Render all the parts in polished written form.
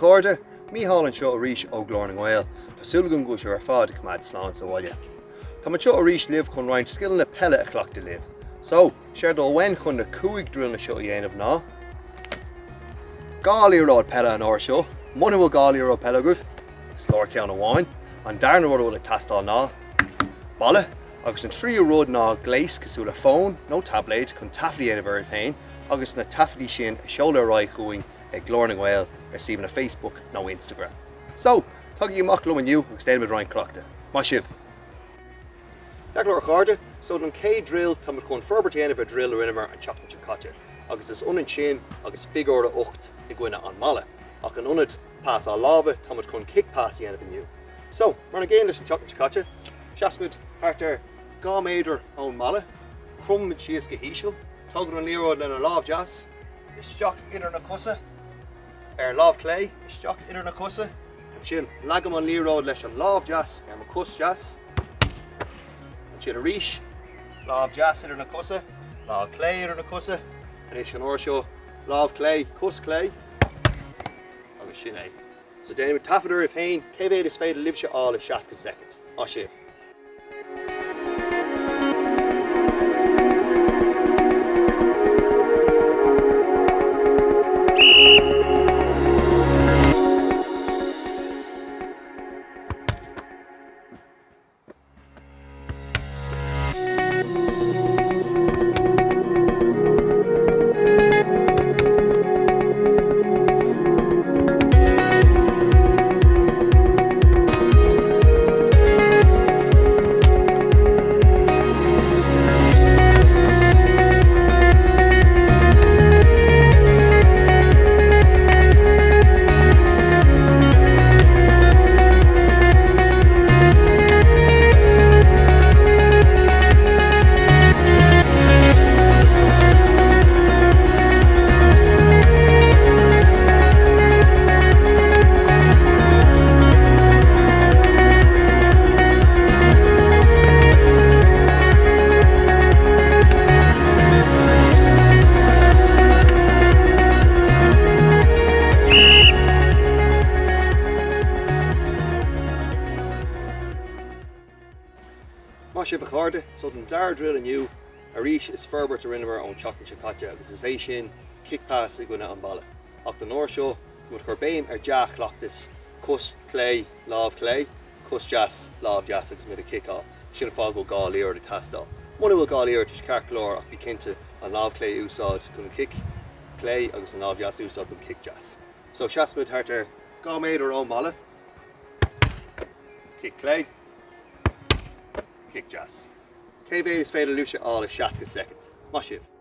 chairde, Mícheál anseo arís ó Glór na nGael. Tá súil agam go bhfuil sibh ar fad ag coimeád slán sa bhaile. Tá mé anseo arís libh chun roinnt scileanna peile a chleachtadh libh. So, séard atá uainn chun na 5 druileanna seo a dhéanamh ná, 2 liathróid peile an uair seo, muna bhfuil 2 liathróid peile agaibh, is leor ceann amháin. An darna rud a bhfuil ag teastáil ná balla agus an tríú rud ná gléas cosúil le fón nó taibléad chun taifead a dhéanamh oraibh féin agus na taifeadaí sin a sheoladh ar aghaidh chugainn ag Glór na nGael ar suíomhanna Facebook nó Instagram. So, tagaigí amach liom inniu agus déanfaimid roinnt cleachtaidh. Maith sibh! Ceart go leor a chairde, so don chéad druil táimid chun forbairt a dhéanamh ar druil a rinneamar an tseachtain seo caite agus is ionann sin agus figiúr a 8 i gcoinne an mballa ach in ionad pasáil láimhe táimid chun cic pas a dhéanamh inniu. So, mar an gcéanna leis an tseachtain seo caite, seasfaimid thart ar 2 méadar ón mballa, cromfaimid síos go híseal, tógfaimid an liathróid lenár lámh deas, isteach idir na cosa, ar an lámh clé, isteach idir na cosa, ansin leagaim an liathróid leis an lámh deas ar mo cos deas, ansin arís, lámh deas idir na cosa, lámh clé idir na cosa, anois an uair seo, lámh clé, cos clé, agus sin é. So déanaimid taifead oraibh féin, cé mhéad is féidir libhse a fháil i 60 soicind. Maith sibh! Maith sibh a chairde, so don dara druil inniu, arís is forbairt a rinneamar ón tseachtain seo caite agus is é sin cic pas i gcoinne an balla. Ach don uair seo, táimid ag cur béim ar dea-chleachtas, cos clé, lámh clé, cos deas, lámh deas agus muid ag ciceáil. Sin an fáth go bhfuil 2 liathróid ag teastáil. Muna bhfuil 2 liathróid tá sé ceart go leor ach bí cinnte an lámh clé a úsáid chun an cic clé agus an lámh dheas a úsáid don cic deas. So seasfaimid thart ar 2 méadar ón mballa, cic clé, cic deas. Cé mhéad is féidir libhse a fháil i 60 soicind? Maith sibh!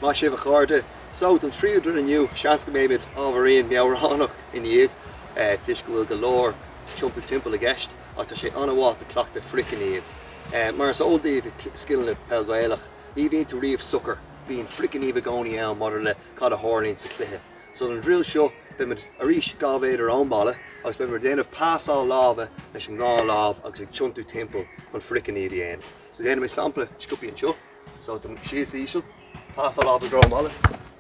Maith sibh a chairde. So, don tríú druil inniu, seans go mbeimid ábhairín meabhránach ina dhiaidh, toisc go bhfuil go leor iompú timpeall i gceist, ach tá sé an-mhaith do cleachtadh frithghníomh. Mar is eol daoibh i scileanna peil Ghaelach, ní bhíonn tú riamh socair, bíonn frithghníomh i gcónaí ann maidir le cad a tharlaíonn sa chluiche. So don druil seo, beimid arís 2 mhéadar ón mballa agus beimid ag déanamh pasáil láimhe leis an dhá lámh agus ag tiontú timpeall chun frithghníomh a dhéanamh. So déanfaidh mé sampla sciobthaí anseo. So tá síos íseal, pasáil láimhe i dtreo an bhalla,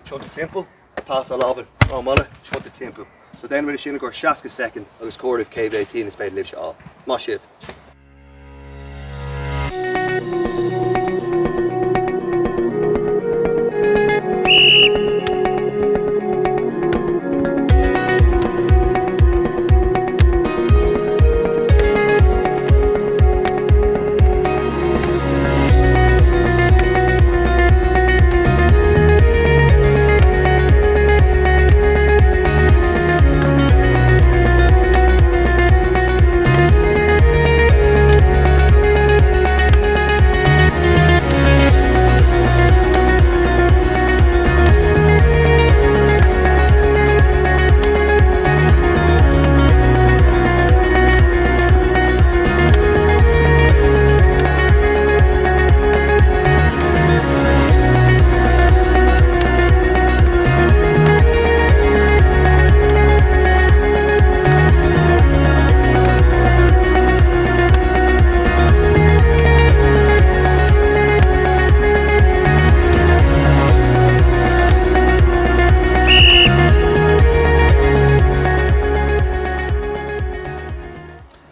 tiontú timpeall, pasáil láimhe i dtreo an bhalla, tiontú timpeall. So déanfaimid é sin i gcomhair 60 soicind agus comhaireamh cé mhéad cinn is féidir libhse a fháil. Maith sibh!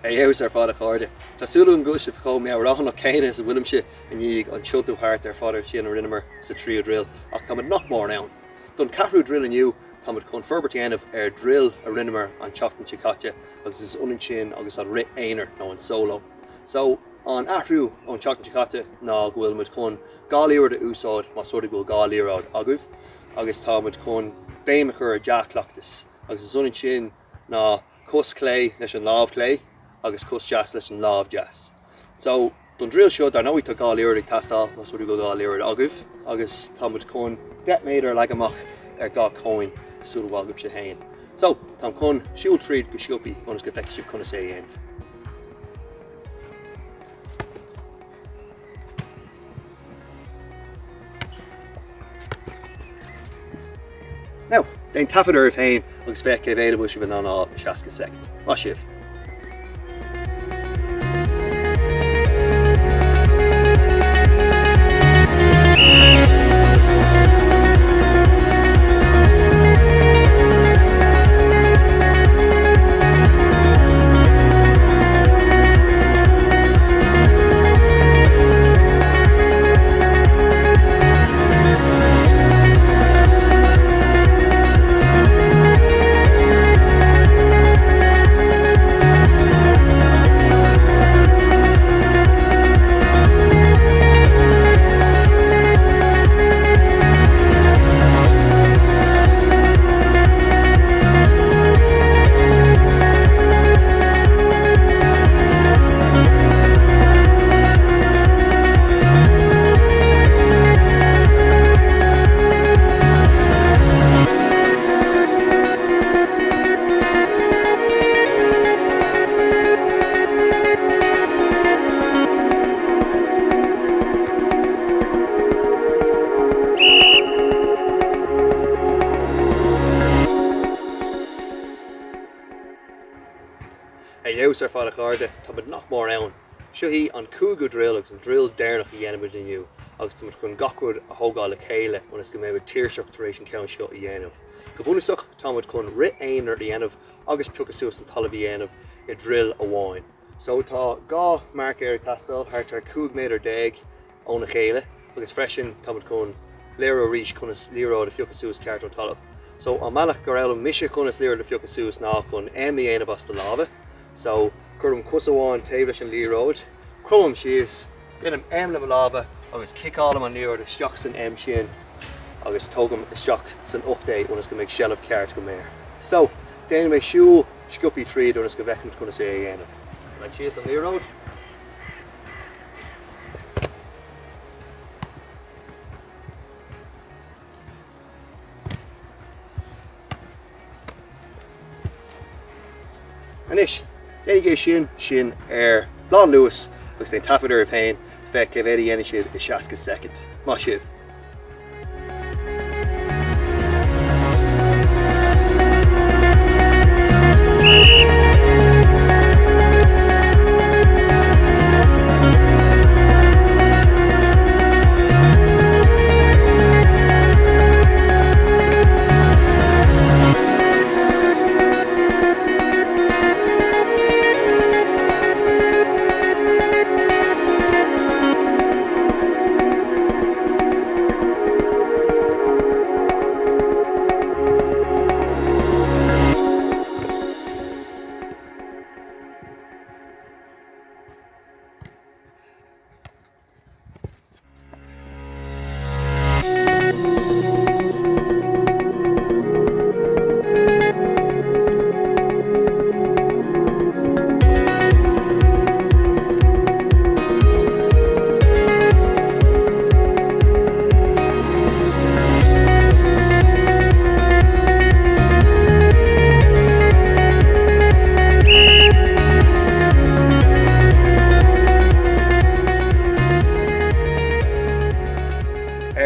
Ar fheabhas ar fad a chairde. Tá súil agam go bhfuil sibh chomh meabhránach céanna is a bhfuilimse i ndiaidh an tiontú thart ar fad ar sin a rinneamar sa tríú druil, ach táimid nach mór ann. Don cheathrú druil inniu, táimid chun forbairt a dhéanamh ar druil a rinneamar an tseachtain seo caite agus is ionann sin agus an rith aonair nó an solo. So, an athrú ón tseachtain seo caite ná go bhfuilimid chun dhá liathróid a úsáid más rud é go bhfuil dhá liathróid agaibh agus táimid chun béim a chur ar dea-chleachtas agus is ionann sin ná cos chlé leis an lámh chlé agus cos deas leis an lámh deas. So, don druil seo, dar ndóigh, tá dhá liathróid ag teastáil, más rud é go bhfuil dhá liathróid agaibh, agus tá muid chun 10 méadar a leagan amach ar gach cóin, cosúil le bhfuil agaibhse féin. So, táim chun siúl tríd go sciobthaí ionas go bhfeicfidh sibh conas é a dhéanamh. Now, déan taifead oraibh féin agus féach cé mhéad a bhfuil sibh in ann a fháil i 60 soicind. Maith sibh! Ar fheabhas ar fad a chairde, táimid nach mór ann. Seo í an cúigiú druil agus an druil deireanach a dhéanfaimid inniu agus táimid chun gach rud a thógáil le chéile ionas go mbeimid tuirseach tar éis an ceann seo a dhéanamh. Go bunúsach, táimid chun rith aonair a dhéanamh agus piocadh suas an talamh a dhéanamh i druil amháin. So tá dhá marcéir ag teastáil, thart ar 15 méadar óna chéile agus freisin táimid chun léiriú arís conas liathróid a phiocadh suas ceart ón talamh. So an bealach gur fhoghlaim mise conas liathróid a phiocadh suas ná chun M a dhéanamh as do lámha. So cuirim cos amháin taobh leis an liathróid, cromaim síos, déanaim M le mo lámha agus ciceálaim an liathróid isteach san M sin agus tógaim isteach san ucht é ionas go mbeidh seilbh ceart agam air. So déanfaidh mé siúl sciobthaí tríd ionas go bhfeicfimid conas é a dhéanamh. Leag síos an liathróid. Anois, déanaigí é sin, sin ar lánluas agus déan taifead oraibh féin, féach cé mhéad a dhéanann sibh i 60 soicind. Maith sibh!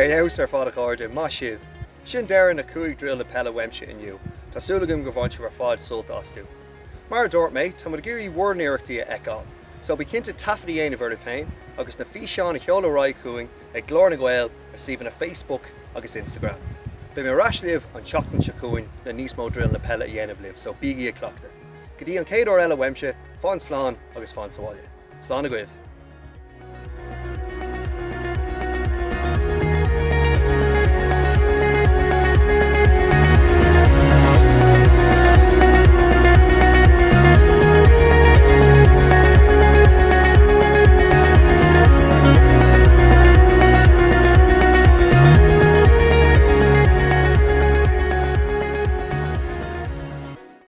fheabhas ar fad a chairde, maith sibh! Sin deireadh na 5 druil na peile uaimse inniu. Tá súil agam gur bhain sibh ar fad sult astu. Mar a dúirt mé, tá muid ag iarraidh bhur n-iarrachtaí a fheiceáil, so bí cinnte taifead a dhéanamh oraibh féin agus na físeáin a sheoladh ar aghaidh chugainn ag Glór na nGael ar suíomhanna Facebook agus Instagram. Beidh mé ar ais libh an tseachtain seo chugainn le níos mó druileanna peile a dhéanamh libh, so bígí ag cleachtadh. Go dtí an chéad uair eile uaimse, fan slán agus fan sa bhaile. Slán agaibh!